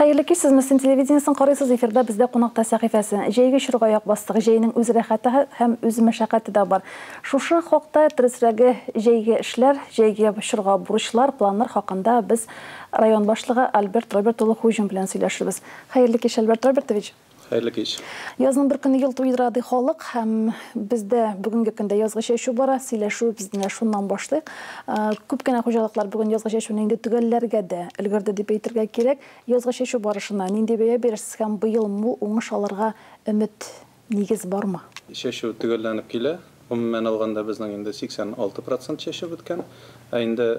Хәерле кич, сез Мөслим телевидениесен карыйсыз, эфирда бездә кунакта сәхифәсе. Җәйге чорга аяк бастык. Җәйнең үз рәхәте һәм үз мәшәкате дә бар. Шушы хакта дөресрәге җәйге эшләр, җәйге чорга бурычлар, планнар хакында без район башлыгы Альберт Роберт улы Хуҗин белән сөйләшербез. Хәерле кич, Альберт Робертович. Хәерле кич. Язның бер көне ел туйдыра, ди халык, һәм бездә бүгенге көндә язгы чәчү бара. Сөйләшү без менә шуннан башлыйк. Күп кенә хуҗалыклар бүген язгы чәчүне инде төгәлләргә дә өлгерде дип әйтергә кирәк. Язгы чәчү барышына нинди бәя бирерсез һәм быел мул уңыш алырга өмет, нигез бармы? Чәчү төгәлләнеп килә. Гомумән алганда безнең инде 86 процент чәчү беткән. Ә инде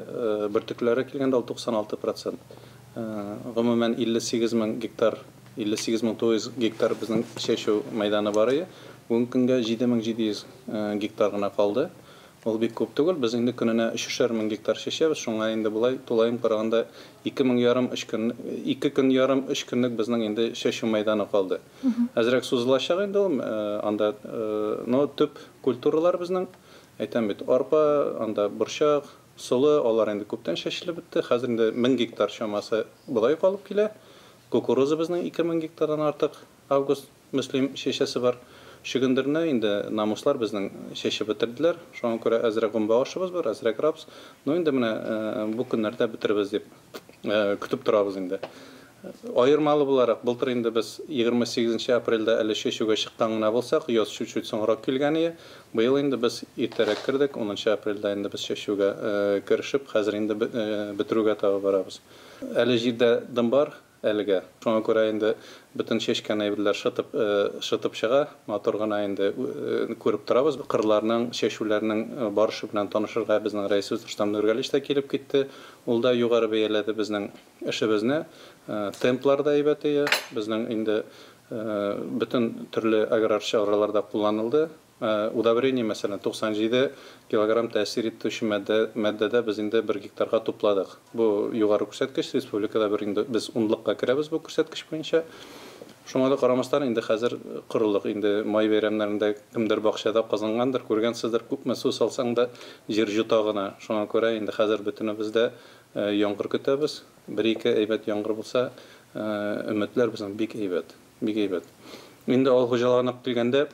бөртекләре килгәндә ул 96 процент. Гомумән 58 мең гектар, 58 мең 900 гектар безнең чәчү мәйданы бар иде. Бүгенге көнгә 7700 гектар гына калды. Ул бик күп түгел. Без инде көненә өчешәр мең гектар чәчәбез. Шуңа инде болай тулаем караганда ике мең ярым, өч көн, ике көн ярым, өч көнлек безнең инде чәчү мәйданы калды. Әзрәк сузылачак инде ул. Анда, но төп культуралар безнең, әйтәм бит, арпа, анда борчак, солы, алар инде күптән чәчелеп бетте. Хәзер инде 1000 гектар чамасы бодай калып килә. Кукуруза безнең 2000 гектардан артык. Август Мөслим чәчәсе бар. Чөгендерне инде намуслар безнең чәчеп бетерделәр. Шуңа күрә әзрәк гөмбә ашыбыз бар, әзрәк рапс. Ну инде менә бу көннәрдә бетербез дип көтеп торабыз инде. Аермалы буларак, былтыр инде без 28 апрельдә әле чәчүгә чыккан гына булсак, яз чуть-чуть соңрак килгән иде. Быел инде без иртәрәк кердек, 10 апрельдә инде без чәчүгә керешеп, хәзер инде бетерүгә таба барабыз. Әле җирдә дым бар әлегә. Шуңа күрә инде бөтен чәчкән әйберләр шытып шытып чыга, матур гына инде күреп торабыз. Кырларның, чәчүләрнең барышы белән танышырга безнең рәисебез Рөстәм Нургалиевич та килеп китте. Ул да югары бәяләде безнең эшебезне. Темплар да әйбәт ие. Безнең инде бөтен төрле аграр чаралар да кулланылды. Удобрение, мәсәлән, 97 килограмм тәэсир итүче матдә, матдәдә без инде бер гектарга тупладык. Бу югары күрсәткеч, республикада бер инде без унлыкка керәбез бу күрсәткеч буенча. Шуңа да карамастан, инде хәзер корылык, инде май бәйрәмнәрендә кемдер бакчада казынгандыр, күргәнсездер, күпме су салсаң да җир җота гына. Шуңа күрә инде хәзер бөтенебез дә яңгыр көтәбез. Бер-ике әйбәт яңгыр булса, өметләр безнең бик әйбәт, бик әйбәт. Инде авыл хуҗалыгына килгәндә,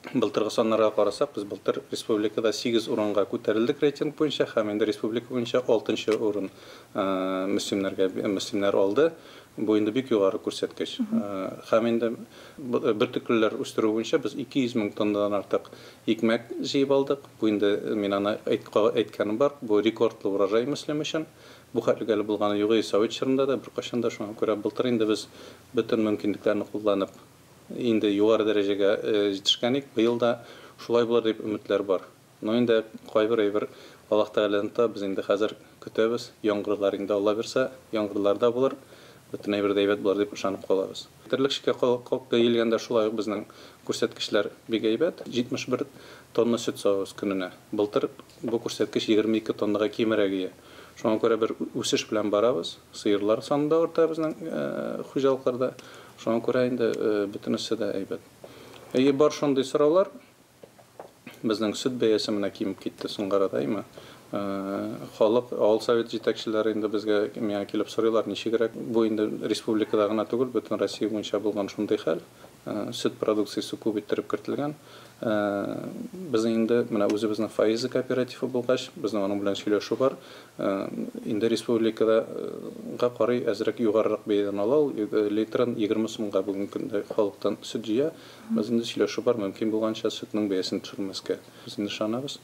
былтыргы саннарга карасак, без былтыр республикада 8 урынга күтәрелдек рейтинг буенча һәм инде республика буенча 6 урын мөслимнәргә мөслимнәр алды. Бу инде бик югары күрсәткеч. Һәм инде бөртеклеләр үстерү буенча без 200 мең тоннадан артык икмәк җыеп алдык. Бу инде мин аны әйткәнем бар, бу рекордлы урожай Мөслим өчен. Бу хәтлек әле булганы юк иде Совет чорында да, беркайчан да. Шуңа күрә былтыр инде без бөтен мөмкинлекләрне кулланып инде югары дәрәҗәгә җитешкән идек. Быел да шулай булыр дип өметләр бар. Но инде кайбер әйбер Аллаһ Тәгаләдән тора, без инде хәзер көтәбез. Яңгырлар инде Алла бирсә, яңгырлар да булыр, бөтен әйбер дә әйбәт булыр дип ышанып калабыз. Терлекчекә килгәндә шулай ук безнең күрсәткечләр бик әйбәт. 71 тонна сөт савабыз көненә. Былтыр бу күрсәткеч 22 тоннага кимрәк иде. Шуңа күрә бер үсеш белән барабыз. Сыерлар саны да арта безнең хуҗалыкларда. Шуңа күрә инде бөтенесе дә әйбәт. Әйе, бар шундый сораулар. Безнең сөт бәясе менә кимеп китте соңгы арада, әйме? Халык, авыл совет җитәкчеләре инде безгә, миңа килеп сорыйлар, ничегрәк. Бу инде республикада гына түгел, бөтен Россия буенча булган шундый хәл. Сөт продукциясе күп иттереп кертелгән. Безнең инде менә үзебезнең Фаиза кооперативы булгач, безнең аның белән сөйләшү бар. Инде республикада га карый әзрәк югарырак бәядән ала ул, литрын 20 сумга бүгенге көндә халыктан сөт җыя. Без инде сөйләшү бар, мөмкин булганча сөтнең бәясен төшермәскә. Без инде ышанабыз,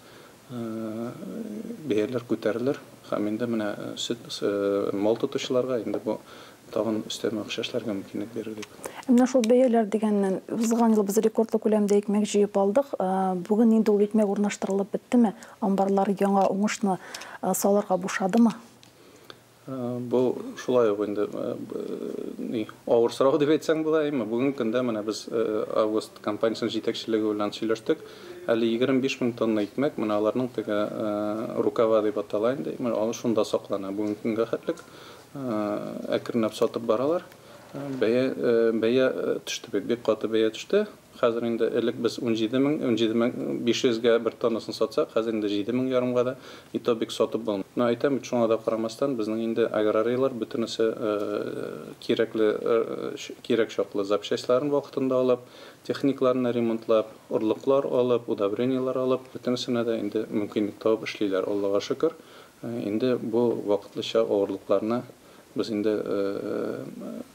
бәяләр күтәрелер һәм инде менә сөт мал тотучыларга инде бу тагын өстәмә акча эшләргә мөмкинлек бирер дип. Менә шул бәяләр дигәннән, узган ел без рекордлы күләмдә икмәк җыеп алдык. Бүген инде ул икмәк урнаштырылып беттеме? Амбарлар яңа уңышны салырга бушадымы? Бу шулай ук инде ни авыр сорау дип әйтсәң була, әйме? Бүгенге көндә менә без Август компаниясенең җитәкчелеге белән сөйләштек. Әле 25 мең тонна икмәк, менә аларның теге рукава дип атала инде, әйме, алы шунда саклана бүгенге көнгә хәтлек. Әкренләп сатып баралар. Бәя төште бит, бик каты бәя төште. Хәзер инде элек без 17 мең, 17 500 гә бер тоннасын сатсак, хәзер инде 7 мең ярымга да и то бик сатып булмый. Но әйтәм бит, шуңа да карамастан, безнең инде аграрийлар бөтенесе кирәкле кирәк чаклы запчастьларын вакытында алып, техникаларны ремонтлап, орлыклар алып, удобрениелар алып, бөтенесенә дә инде мөмкинлек табып эшлиләр, Аллага шөкер. Инде бу вакытлыча авырлыкларны без инде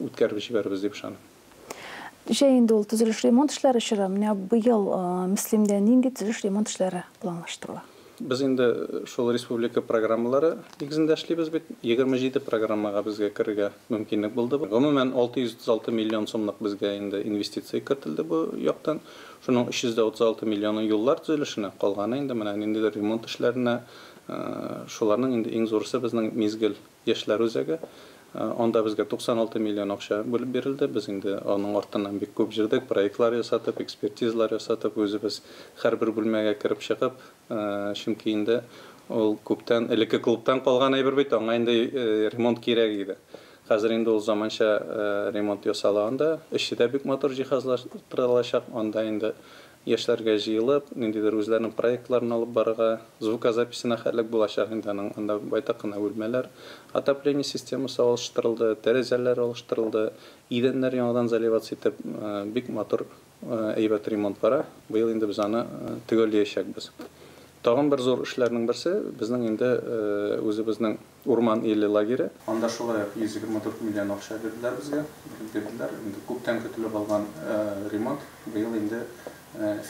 үткәреп җибәрербез дип ышанам. Җәй инде ул төзелеш ремонт эшләре чоры. Менә быел Мөслимдә нинди төзелеш ремонт эшләре планлаштырыла? Без инде шул республика программалары нигезендә эшлибез бит. 27 программага безгә керергә мөмкинлек булды. Гомумән 636 миллион сумлык безгә инде инвестиция кертелде бу яктан. Шуның 336 миллионы юллар төзелешенә, калганы инде менә ниндидер ремонт эшләренә, шуларның инде иң зурысы безнең Мизгел яшьләр үзәге. Анда безгә 96 миллион акча бүлеп бирелде. Без инде аның артыннан бик күп җирдек, проектлар ясатып, экспертизалар ясатып, үзебез һәрбер бүлмәгә кереп чыгып, чөнки инде ул күптән элекке клубтан калган әйбер бит, аңа инде ремонт кирәк иде. Хәзер инде ул заманча ремонт ясала анда, эче дә бик матур җиһазлаштырылачак, анда инде яшьләргә җыелып, ниндидер үзләренең проектларын алып барырга, звукозаписына хәтлек булачак инде аның, анда байтак кына бүлмәләр, отопление системасы алыштырылды, тәрәзәләр алыштырылды, идәннәр яңадан заливаться итеп, бик матур әйбәт ремонт бара. Быел инде без аны төгәлләячәкбез. Тагын бер зур эшләрнең берсе безнең инде үзебезнең Урман иле лагере. Анда шулай ук 124 миллион акча бирделәр безгә, бүлеп бирделәр. Инде күптән көтелеп алган ремонт быел инде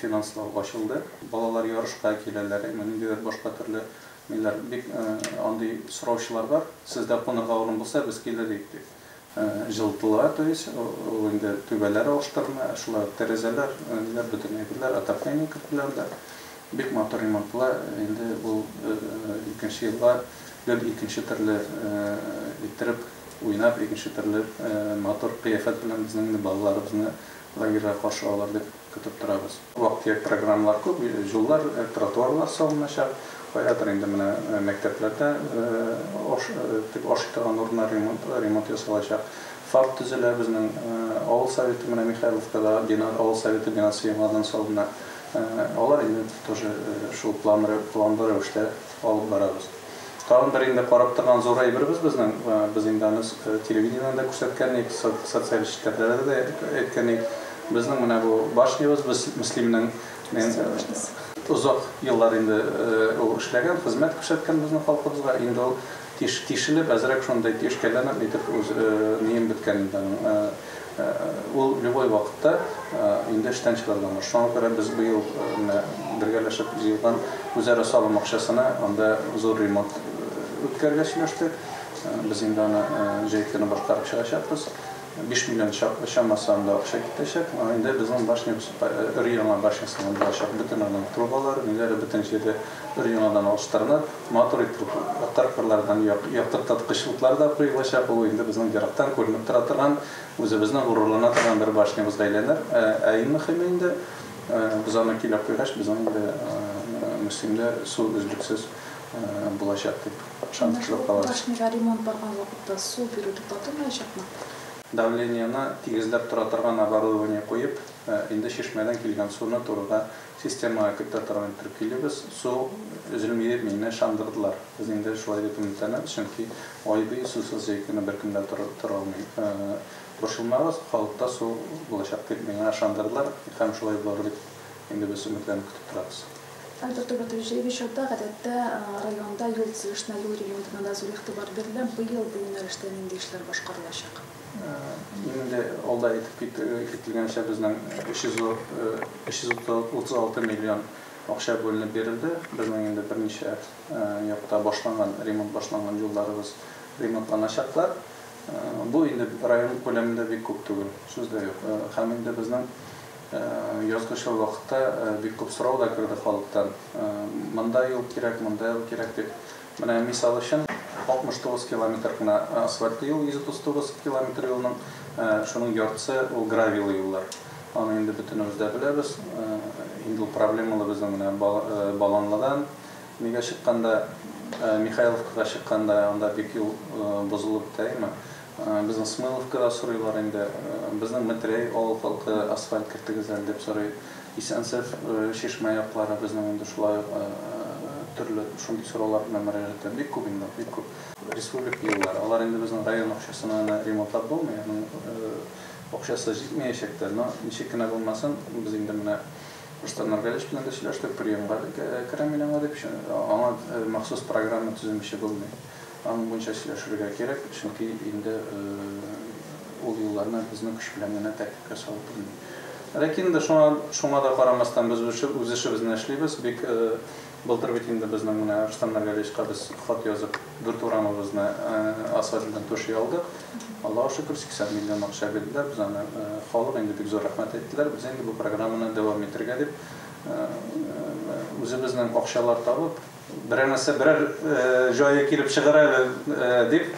финанслау ачылды. Балалар ярышка киләләр, әмма ниндидер башка төрле ниләр, бик андый сораучылар бар. Сездә кунырга урын булса, без килер идек дип. Җылытыла, то есть ул инде түбәләр алыштырыла, шулай ук тәрәзәләр, ниләр, бөтен әйберләр, отопление кертелә анда. Бик матур ремонт була. Инде ул икенче елга гел икенче төрле иттереп уйнап, икенче төрле матур кыяфәт белән безнең инде балаларыбызны лагерьга каршы алыр дип көтеп торабыз. Вак-төяк программалар күп, юллар, тротуарлар салыначак. Каядыр инде менә мәктәпләрдә ашый торган урыннар ремонт ясалачак. ФАП төзелә безнең, авыл советы менә Михайловкада бина, авыл советы бинасы яңадан салына. Алар инде тоже шул планлы рәвештә алып барабыз. Тагын бер инде карап торган зур әйберебез безнең, без инде аны телевидениедән дә күрсәткән идек, социаль челтәрләрдә дә әйткән идек. Безнең менә бу башнябыз, без Мөслимнең озак еллар инде ул эшләгән, хезмәт күрсәткән безнең халкыбызга. Инде ул тишелеп, әзрәк шундай тишкәләнеп, итеп үз нием беткән инде аның. Ул любой вакытта инде эштән чыгарылган. Шуңа күрә без быел менә бергәләшеп җыелган үзара салым акчасына анда зур ремонт үткәрергә сөйләштек. Без инде аны җәй көне башкарып чыгачакбыз. 5 миллион чамасы анда акча китәчәк. Инде безнең башнябыз өр-яңа башнясыннан булачак. Бөтен аның трубалары, ниләре бөтен җирдә өр-яңадан алыштырылып, матур итеп кыр-кырлардан яктырткыч утлар да куелачак. Ул инде безнең ерактан күренеп тора торган, үзебезнең горурлана торган бер башнябызга әйләнер. Ә иң мөһиме инде без аны килеп куйгач, безнең инде Мөслимдә су өзлексез булачак дип ышанычлы калабыз. Башняга ремонт барган вакытта су бирү туктатылмаячакмы? Давлениены тигезләп тора торган оборудование куеп, инде чишмәдән килгән суны турыга системага кертә торган итеп киләбез. Су өзелми дип мине ышандырдылар. Без инде шулай дип өметләнәбез, чөнки ай буе сусыз җәй көне беркем дә тора алмый. Борчылмагыз, халыкта су булачак дип миңа ышандырдылар һәм шулай булыр дип инде без өметләнеп көтеп торабыз. Альберт Робертович, җәйге чорда гадәттә районда юл төзелешенә, юл ремонтына да зур игътибар бирелә. Быел бу юнәлештә нинди эшләр башкарылачак? Инде алда әйтеп кителгәнчә, безнең 336 миллион акча бүленеп бирелде. Безнең инде берничә якта башланган, ремонт башланган юлларыбыз ремонтланачаклар. Бу инде район күләмендә бик күп түгел, сүз дә юк. Һәм инде безнең язгы чор вакытта бик күп сорау да керде халыктан. Монда юл кирәк, монда юл кирәк дип. Менә мисал өчен 69 километр кына асфальтлы юл, 139 километр юлның, шуның яртысы ул гравийлы юллар. Аны инде бөтенебез дә беләбез. Инде ул проблемалы безнең менә Баланлыдан нигә чыкканда, Михайловкага чыкканда анда бик юл бозылып бетә, әйме? Безнең Смыловкада сорыйлар инде. Безнең Метрәй авыл халкы асфальт кертегез әле дип сорый. Исәнсеф, Чишмә яклары безнең инде шулай ук төрле шундый сораулар белән мөрәҗәгать итә. Бик күп инде, бик күп. Республика юллары, алар инде безнең район акчасына аны ремонтлап булмый, аның акчасы җитмәячәк тә. Но ничек кенә булмасын, без инде менә Рөстәм Нургалиевич белән дә сөйләштек, приемга керәм мин аңа дип, аңа махсус программа төземичә булмый. Аның буенча сөйләшергә кирәк, чөнки инде ул юлларны безнең көч белән генә тәртипкә салып булмый. Ләкин инде шуңа да карамастан без үз эшебезне эшлибез. Бик былтыр бит инде безнең менә Рөстәм Нургалиевичка без хат язып, дүрт урамыбызны асфальт белән түши алдык. Аллага шөкер, 80 миллион акча бирделәр. Без аны халык инде бик зур рәхмәт әйттеләр. Без инде бу программаны дәвам итәргә дип үзебезнең акчалар табып, берәр нәрсә, берәр җае килеп чыгар әле дип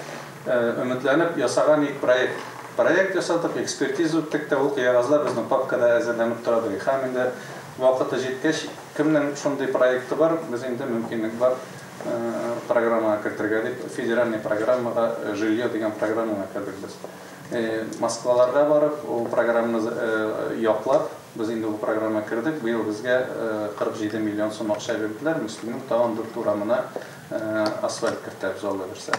өметләнеп ясаган ик проект. Проект ясадык, экспертиза үттек тә, ул кәгазьләр безнең папкада әзерләнеп тора ди. Һәм инде вакыты җиткәч, кемнең шундый проекты бар, без инде мөмкинлек бар программага кертергә дип, федеральный программага «Жилье» дигән программага кердек без. Москваларга барып, ул программаны яклап, без инде бу программага кердек. Быел безгә 47 миллион сум акча бирделәр. Мөслимнең тагын дүрт урамына асфальт кертәбез, Алла бирсә.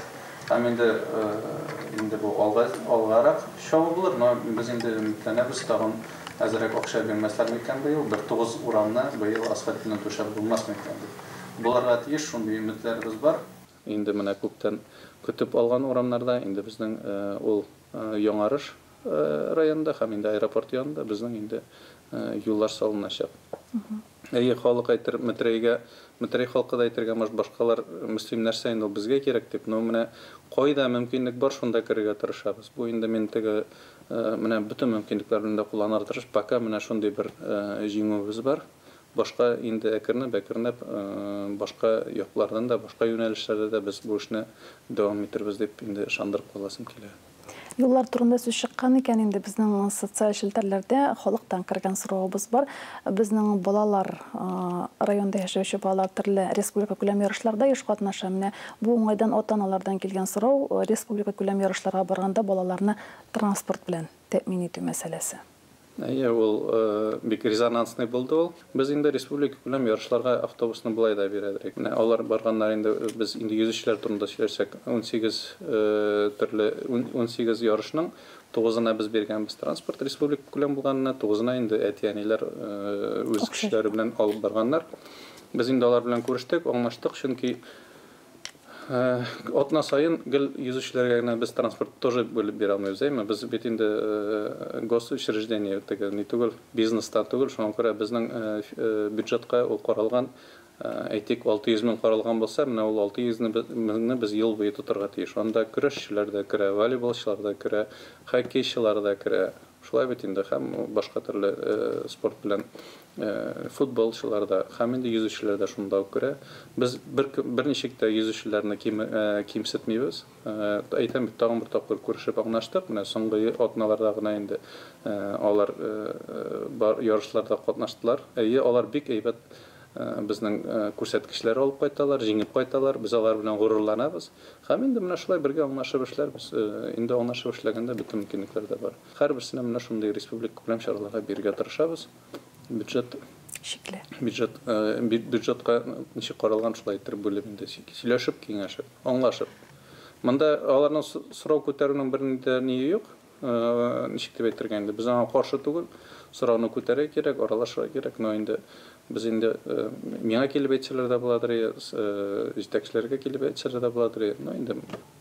Һәм инде бу алга алгарак чабу булыр, но без инде өметләнәбез, тагын әзрәк акча бирмәсләр микән быел, бер тугыз урамны быел асфальт белән түшәп булмас микән дип. Булырга тиеш, шундый өметләребез бар. Инде менә күптән көтеп алган урамнарда, инде безнең ул Яңарыш районында һәм инде аэропорт янында безнең инде юллар салыначак. Әйе, халык әйтер, Метрәйгә, Метрәй халкы да әйтергә может, башкалар Мөслим нәрсә инде ул безгә кирәк дип, но менә кайда мөмкинлек бар, шунда керергә тырышабыз. Бу инде мин теге менә бөтен мөмкинлекләрне дә кулланырга тырышып, пока менә шундый бер җиңүебез бар. Башка инде әкренләп-әкренләп башка яклардан да, башка юнәлешләрдә дә без бу эшне дәвам итербез дип инде ышандырып каласым килә. Юллар турында сүз чыккан икән, инде безнең социаль челтәрләрдә халыктан кергән соравыбыз бар. Безнең балалар, районда яшәүче балалар төрле республика күләм ярышларда еш катнаша. Менә бу уңайдан ата-аналардан килгән сорау, республика күләм ярышларга барганда балаларны транспорт белән тәэмин итү мәсьәләсе. Әйе, ул бик резонансный булды ул. Без инде республика күләм ярышларга автобусны болай да бирәдек. Менә алар барганнар инде, без инде йөзүчеләр турында сөйләшсәк, 18 төрле 18 ярышның 9-ына без биргәнбез транспорт республика күләм булганына, 9-ына инде әти-әниләр үз көчләре белән алып барганнар. Без инде алар белән күрештек, аңлаштык, чөнки атна саен гел йөзүчеләргә генә без транспорт тоже бүлеп бирә алмыйбыз, әйме? Без бит инде госучреждение, теге ни түгел, бизнеста түгел, шуңа күрә безнең бюджетка ул каралган, әйтик, 600 мең каралган булса, менә ул 600 меңне без ел буе тотарга тиеш. Анда көрәшчеләр дә керә, волейболчылар да керә, хоккейчылар да керә. Шулай бит инде, һәм башка төрле спорт белән футболчылар да, һәм инде йөзүчеләр дә шунда ук керә. Без берничек тә йөзүчеләрне кимсетмибез. Әйтәм бит, тагын бер тапкыр күрешеп аңлаштык. Менә соңгы атналарда гына инде алар бар ярышларда катнаштылар. Әйе, алар бик әйбәт безнең күрсәткечләр алып кайталар, җиңеп кайталар. Без алар белән горурланабыз. Һәм инде менә шулай бергә аңлашып эшләрбез. Инде аңлашып эшләгәндә бөтен мөмкинлекләр дә бар. Һәрберсенә менә шундый республика күләм чараларга бирергә тырышабыз. Бюджет шикле. Бюджетка ничек каралган, шулай итеп бүлеп инде сөйләшеп, киңәшеп, аңлашып. Монда аларның сорау күтәрүнең бернинди дә ние юк. Ничек дип әйтергә инде, без аңа каршы түгел. Сорауны күтәрергә кирәк, аралашырга кирәк. Но инде без инде миңа килеп әйтсәләр дә буладыр, җитәкчеләргә килеп әйтсәләр дә буладыр. Но инде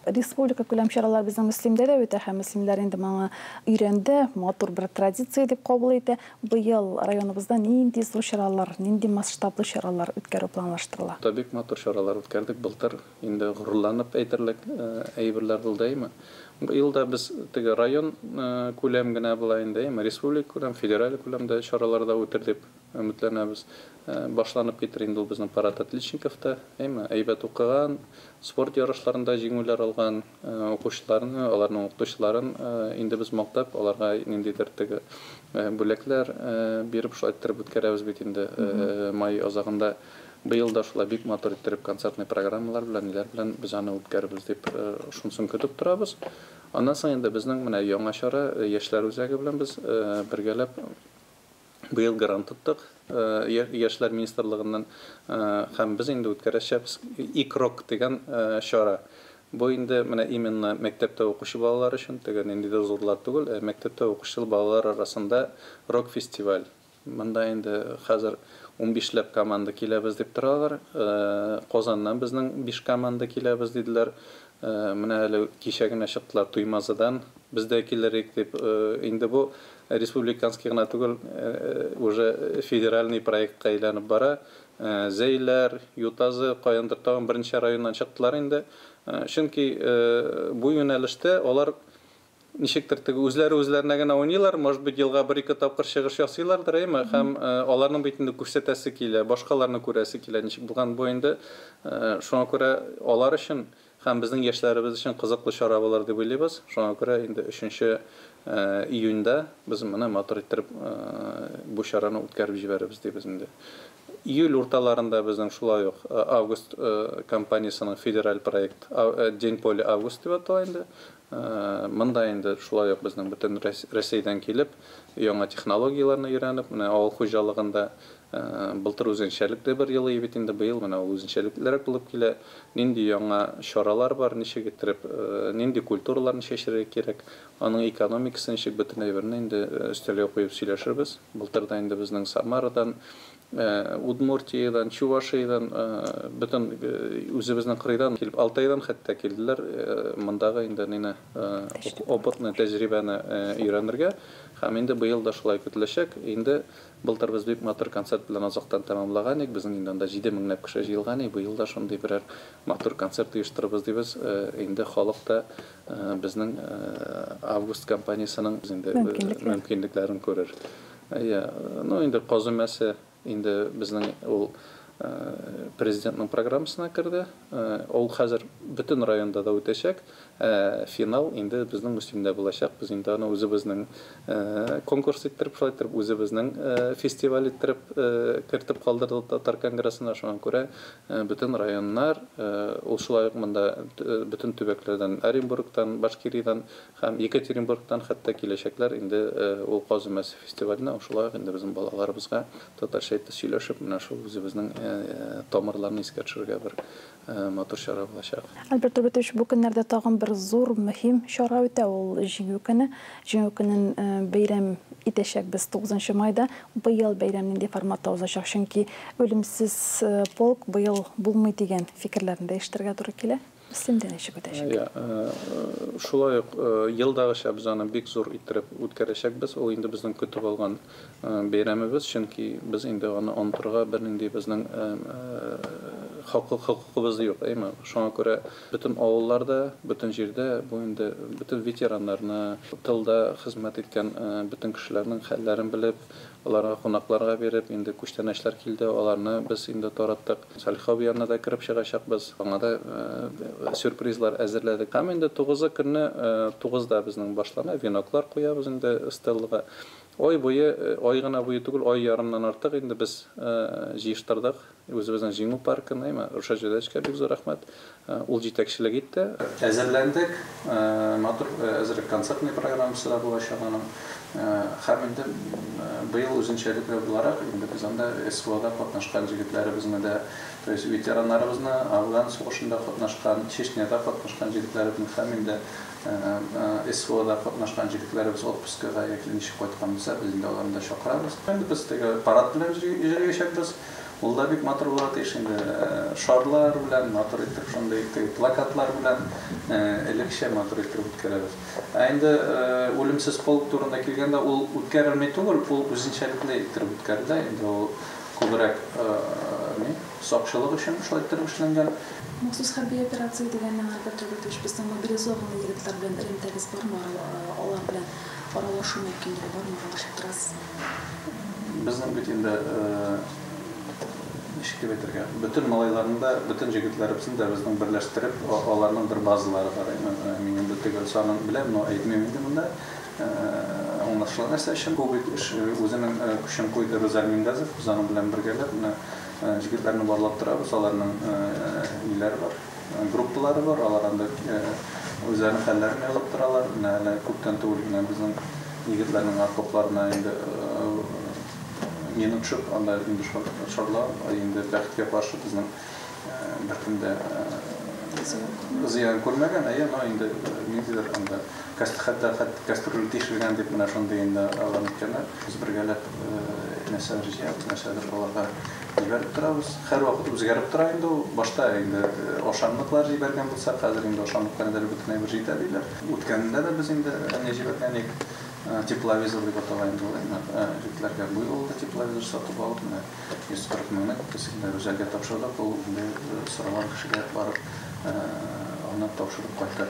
республика күләм чаралар безнең Мөслимдә дә үтә, һәм мөслимләр инде моңа өйрәнде, матур бер традиция дип кабул итә. Быел районыбызда нинди зур чаралар, нинди масштаблы чаралар үткәрү планлаштырыла? Да, бик матур чаралар үткәрдек былтыр. Инде горурланып әйтерлек әйберләр булды, әйме? Быел да без теге район күләм генә була инде, әйме? Республика күләм, федераль күләмдә чаралар да үтер дип өметләнәбез. Башланып китер инде ул безнең парад отличников та, әйме? Әйбәт укыган, спорт ярышларында җиңүләр алган укучыларны, аларның укытучыларын инде без мактап, аларга ниндидер теге бүләкләр биреп шулай иттереп үткәрәбез бит инде май азагында. Быел да шулай бик матур иттереп концертный программалар белән, ниләр белән без аны үткәрербез дип шунысын көтеп торабыз. Аннан соң инде безнең менә яңа чара яшьләр үзәге белән без бергәләп быел грант тоттык яшьләр министрлыгыннан һәм без инде үткәрәчәкбез «Икрок» дигән чара. Бу инде менә именно мәктәптә укучы балалар өчен, теге ниндидер зурлар түгел, ә мәктәптә укучы балалар арасында рок-фестиваль. Монда инде хәзер 15ләп команда киләбез дип торалар. Казаннан безнең 5 команда киләбез диделәр. Менә әле кичә генә чыктылар Туймазыдан, без дә килерик дип. Инде бу республиканский гына түгел, уже федеральный проектка әйләнеп бара. Зәйләр, Ютазы, каяндыр тагын берничә районнан чыктылар инде. Чөнки бу юнәлештә алар ничектер теге үзләре үзләренә генә уйныйлар, может быть, елга бер-ике тапкыр чыгыш ясыйлардыр, әйме? Һәм аларның бит инде күрсәтәсе килә, башкаларны күрәсе килә, ничек булган бу инде. Шуңа күрә алар өчен һәм безнең яшьләребез өчен кызыклы чара булыр дип уйлыйбыз. Шуңа күрә инде 3 июньдә без моны матур иттереп бу чараны үткәреп җибәрербез дибез инде. Июль урталарында безнең шулай ук Август компаниясенең федераль проект День поля Август дип атала инде. Монда инде шулай ук безнең бөтен Рәсәйдән килеп, яңа технологияләрне өйрәнеп, менә авыл хуҗалыгында былтыр үзенчәлекле бер ел бит инде, быел менә ул үзенчәлеклерәк булып килә. Нинди яңа чаралар бар, ничек иттереп, нинди культураларны чәчәргә кирәк, аның экономикасы ничек, бөтен әйберне инде өстәлгә куеп сөйләшербез. Былтыр да инде безнең Самарадан, Удмуртиядан, Чувашиядан, бөтен үзебезнең кырыйдан килеп, Алтайдан хәтта килделәр, мондагы инде нине опытны, тәҗрибәне өйрәнергә. Һәм инде быел да шулай көтеләчәк. Инде былтыр без бик матур концерт белән азактан тәмамлаган идек. Безнең инде анда 7 меңләп кеше җыелган иде. Быел да шундый берәр матур концерт оештырырбыз дибез. Инде халык та безнең Август компаниясенең инде мөмкинлекләрен күрер. Ну инде казымәсе инде безнең ул президентның программасына керде. Ул хәзер бөтен районда да үтәчәк. Финал инде безнең Мөслимдә булачак. Без инде аны үзебезнең конкурс иттереп, шулай иттереп үзебезнең фестиваль иттереп кертеп калдырдык Татар конгрессына. Шуңа күрә бөтен районнар, ул шулай ук монда бөтен төбәкләрдән, Оренбургтан, Башкириядән һәм Екатеринбургтан хәтта киләчәкләр инде ул Казымәсе фестиваленә. Шулай ук инде безнең балаларыбызга татарча итеп сөйләшеп, менә шул үзебезнең тамырларны искә төшерергә бер матур чара булачак. Альберт Робертович, бу көннәрдә тагын бер зур мөһим чара үтә, ул Җиңү көне. Җиңү көнен бәйрәм итәчәкбез 9 майда. Быел бәйрәм нинди форматта узачак? Чөнки үлемсез полк быел булмый дигән фикерләрне дә ишетергә туры килә. Мөслимдә ничек үтәчәк? Шулай ук елдагыча без аны бик зур иттереп үткәрәчәкбез. Ул инде безнең көтеп алган бәйрәмебез, чөнки без инде аны онытырга бернинди безнең хокукыбыз юк, әйме? Шуңа күрә бөтен авылларда, бөтен җирдә бу инде бөтен ветераннарны, тылда хезмәт иткән бөтен кешеләрнең хәлләрен белеп, аларга кунакларга биреп, инде күчтәнәчләр килде, аларны без инде тараттык. Салих абый янына да кереп чыгачакбыз, аңа да сюрпризлар әзерләдек. Һәм инде 9 көнне 9-да безнең башлана, веноклар куябыз инде стеллага. Ай буе, ай гына буе түгел, ай ярымнан артык инде без җыештырдык үзебезнең Җиңү паркын, әйме? Рушат Җәләловичка бик зур рәхмәт. Ул җитәкчелек итте. Әзерләндек, матур әзерлек концертный программасы да булачак аның. Һәм инде быел үзенчәлекле буларак инде без анда СВОда катнашкан җегетләребезне дә, то есть ветераннарыбызны, Афган сугышында катнашкан, Чечняда катнашкан җегетләребезне һәм инде СВОда катнашкан җегетләребез отпускага яки ничек кайткан булса, без инде аларны да чакырабыз. Инде без теге парад белән йөрәчәкбез. Ул да бик матур була тиеш инде, шарлар белән, матур итеп шундый теге плакатлар белән элекчә матур итеп үткәрәбез. Ә инде үлемсез полк турында килгәндә, ул үткәрелми түгел, ул үзенчәлекле иттереп үткәрелә. Инде ул күбрәк ни, сакчылык өчен шулай иттереп эшләнгән. Махсус хәрби операция дигәннән, Альберт Робертович, безнең мобилизованный егетләр белән элемтәгез бармы? Алар белән аралашу мөмкинлеге бармы? Аралашып торасызмы? Безнең бит инде ничек дип әйтергә, бөтен малайларны да, бөтен җегетләребезне дә безнең берләштереп, аларның бер базалары бар. Мин инде төгәл санын беләм, но әйтмим инде монда. Аңлашыла нәрсә өчен. Бу бит эш үзенең көчен куйды Рузаль Мингазов, без аның белән бергәләп менә җегетләрне барлап торабыз, аларның ниләре бар. группалары бар, алар анда үзләренең хәлләрен язып торалар. Менә әле күптән түгел генә безнең егетләрнең окопларына инде мина төшеп, анда инде шартлау, инде бәхеткә каршы безнең беркем дә зыян күрмәгән, әйе, но инде ниндидер анда хәтта кастрюль тишелгән дип менә шундый инде алар ниткәннәр. Без бергәләп нәрсәдер җыябыз, нәрсәдер аларга җибәреп торабыз. Һәрвакыт үзгәреп тора инде ул. Башта инде ашамлыклар җибәргән булсак, хәзер инде ашамлыклар инде бөтенләй бер җитә диләр. Үткәндә дә без инде не җибәргән идек, тепловизор дип атала инде ул. Егетләргә бу юлы да тепловизор сатып алып, менә 140 меңне без инде Рүзәлгә тапшырдык. Ул инде сораган кешегә барып аны тапшырып кайтты.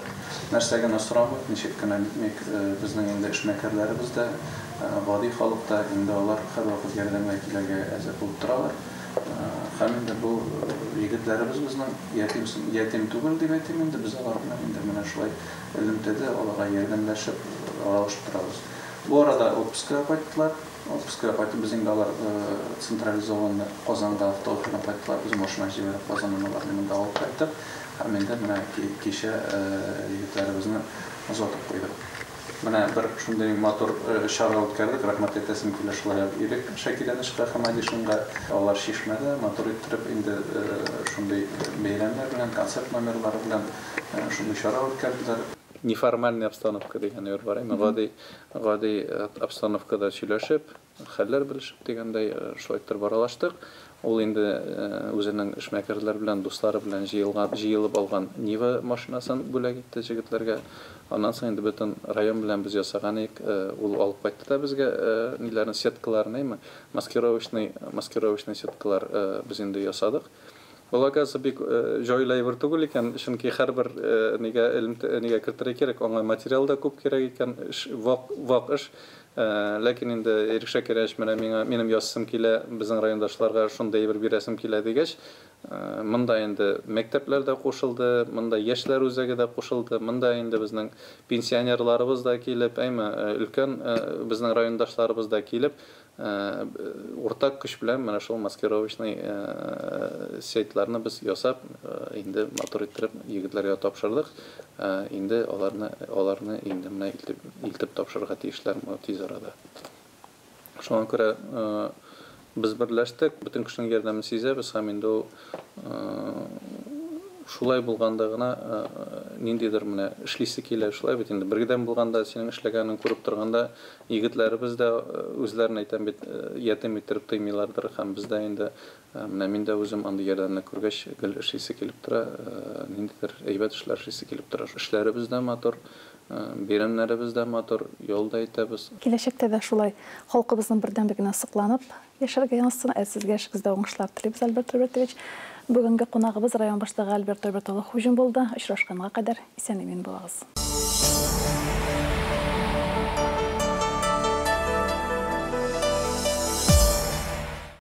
Нәрсә генә сорамыйк, ничек кенә нитмик, безнең инде эшмәкәрләребез дә, гади халык та инде алар һәрвакыт ярдәмгә килергә әзер булып торалар. Һәм инде бу егетләребез безнең ятим түгел дип әйтим инде, без алар белән инде менә шулай элемтәдә аларга ярдәмләшеп, аралашып торабыз. Бу арада отпускка кайттылар. Отпускка кайтып без инде алар централизованный Казанга автобус белән кайттылар. Без машина җибәреп Казаннан аларны монда алып кайттык. Һәм инде менә кичә егетләребезне озатып куйдык. Менә бер шундый матур чара үткәрдек. Рәхмәт әйтәсем килә шулай ук Ирек Шакирянычка һәм Адишинга. Алар Чишмәдә матур иттереп инде шундый бәйрәмнәр белән, концерт номерлары белән шундый чара үткәрделәр. Неформальный обстановка дигән әйбер бар, әмма гади обстановкада сөйләшеп, хәлләр белешеп дигәндәй шулай иттереп аралаштык. Ул инде үзенең эшмәкәрләр белән, дуслары белән җыелып алган Нива машинасын бүләк итте җегетләргә. Аннан соң инде бөтен район белән без ясаган идек. Ул алып кайтты да безгә ниләрен, сеткаларын, әйме, маскировочный сеткалар без инде ясадык. Ул оказывается бик җайлы әйбер түгел икән, чөнки һәрбер нигә кертергә кирәк, аңа материал да күп кирәк икән, эш вак эш. Ләкин инде Ирек Шакирович менә миңа, минем язсым килә, безнең райондашларга шундый әйбер бирәсем килә дигәч, монда инде мәктәпләр дә кушылды, монда яшьләр үзәге дә кушылды, монда инде безнең пенсионерларыбыз да килеп, әйме, өлкән безнең райондашларыбыз да килеп, уртак көч белән менә шул маскировочный сетьларны без ясап, инде матур иттереп егетләргә тапшырдык. Инде аларны инде менә илтеп тапшырырга тиешләр тиз арада. Шуңа күрә без берләштек, бөтен кешенең ярдәмен сизәбез һәм инде ул шулай булганда гына ниндидер менә эшлисе килә, шулай бит инде. Бердәм булганда, синең эшләгәнен күреп торганда, егетләребез дә үзләрен әйтәм бит, ятим иттереп тыймыйлардыр һәм без дә инде менә мин дә үзем андый ярдәмне күргәч, гел эшлисе килеп тора, ниндидер әйбәт эшләр эшлисе килеп тора. Эшләребез дә матур, бәйрәмнәребез дә матур, ял да итәбез. Киләчәктә дә шулай халкыбызның бердәмлегенә сокланып яшәргә язсын. Ә сезгә эшегездә уңышлар телибез, Альберт Робертович. Бүгенге кунагыбыз район башлыгы Альберт Роберт улы Хуҗин булды. Очрашканга кадәр исән-имин булыгыз.